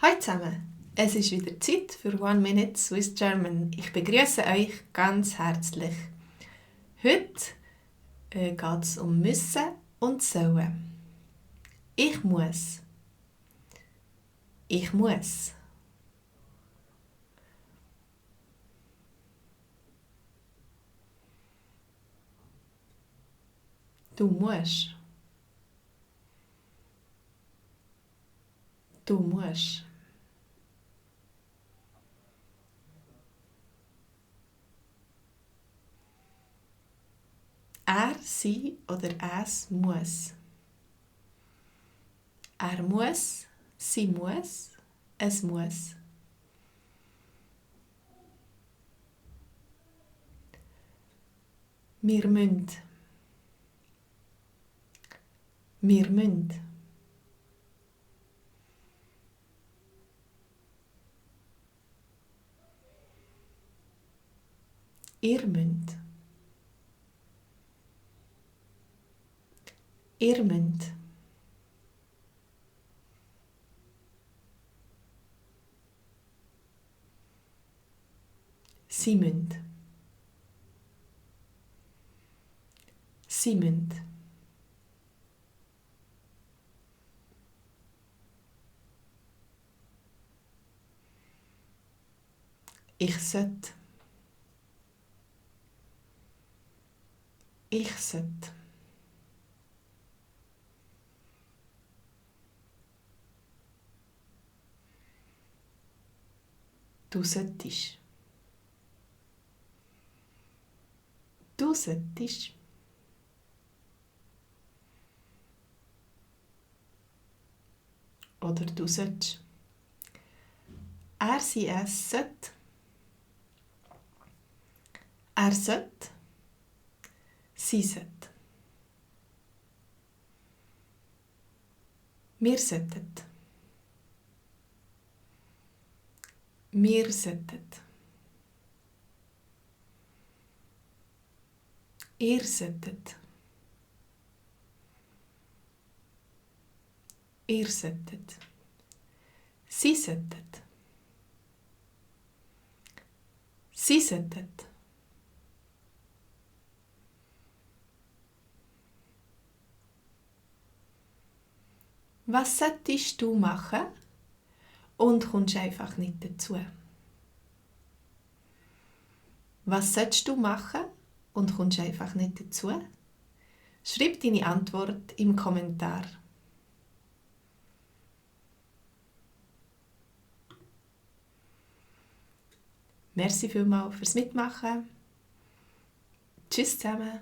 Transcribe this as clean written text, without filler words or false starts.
Hallo zusammen, es ist wieder Zeit für One Minute Swiss German. Ich begrüße euch ganz herzlich. Heute geht es um Müssen und Sollen. Ich muss. Ich muss. Du musst. Du musst. Er, sie oder es muss. Er muss, sie muss, es muss. Wir müssen. Wir müssen. Ihr müsst. Ihr müsst. Sie müsst. Sie müsst. Ich sollte. Ich sollte. Du solltest. Du solltest. Oder du solltest. Er, sie, es sollte. Er sollte. Sie sollte. Wir sollten. Wir sollten. Ihr solltet. Ihr solltet. Sie solltet. Sie solltet. Was solltest du machen und kommst einfach nicht dazu? Was solltest du machen und kommst einfach nicht dazu? Schreib deine Antwort im Kommentar. Merci vielmals fürs Mitmachen. Tschüss zusammen.